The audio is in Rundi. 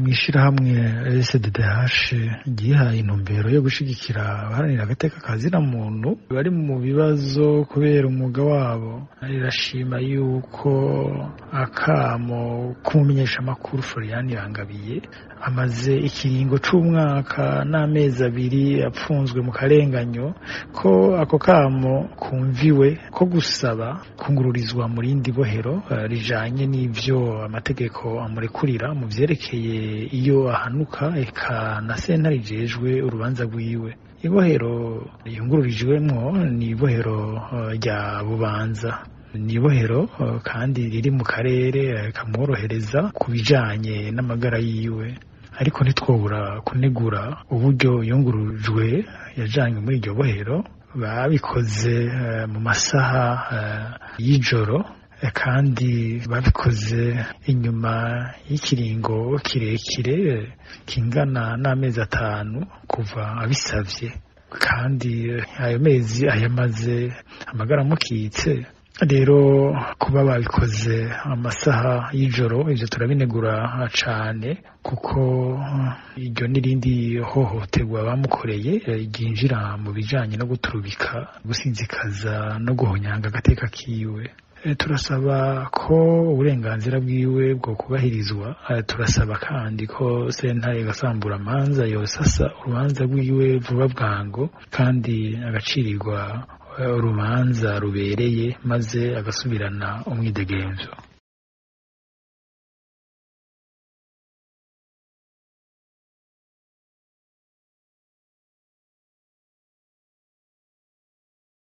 Mw'ishirahamwe SDDH ryihaye intumbero yo gushigikira abaharanira agateka ka zina muntu bari mu bibazo kubera umwuga wabo, rirashima yuko akamo k'umumenyeshamakuru Florian Irangabiye amaze ikiringo c'umwaka n'amezi 2 apfunzwe mu karenganyo, ko ako kamo kumviwe ko gusaba kungururizwa mu rindi bohero rijanye n'ivyo amategeko amurekurira mu vyerekeye iyo ahanuka, eka na sentare ijejwe urubanza rwiwe. Ibohero yungururijwemwo ni ibohero rya Bubanza, ni ibohero kandi riri mu karere kamworohereza ku bijanye n'amagara yiwe, ariko ntitwobura kunegura uburyo yungurujwe yajanywe muri iryo bohero. Babikoze mu masaha y'ijoro, kandi babikoze inyuma y'ikiringo kirekire kingana n'amezi 5 kuva abisavye, kandi ayo mezi ayamaze amagara amukitse. Rero kuba babikoze amasaha y'ijoro ivyo turabinegura cane, kuko iryo n'irindi hohoterwa bamukoreye ryinjira mu bijanye no guturubika, gusinzikaza no guhonyanga agateka kiwe. Turasaba ko uburenganzira bwiwe bwo kubahirizwa. Turasaba kandi ko sentare gasamburamanza yosasa urubanza rwiwe vuba bwango, kandi agacirirwa urubanza rubereye maze agasubirana umwidegemvyo.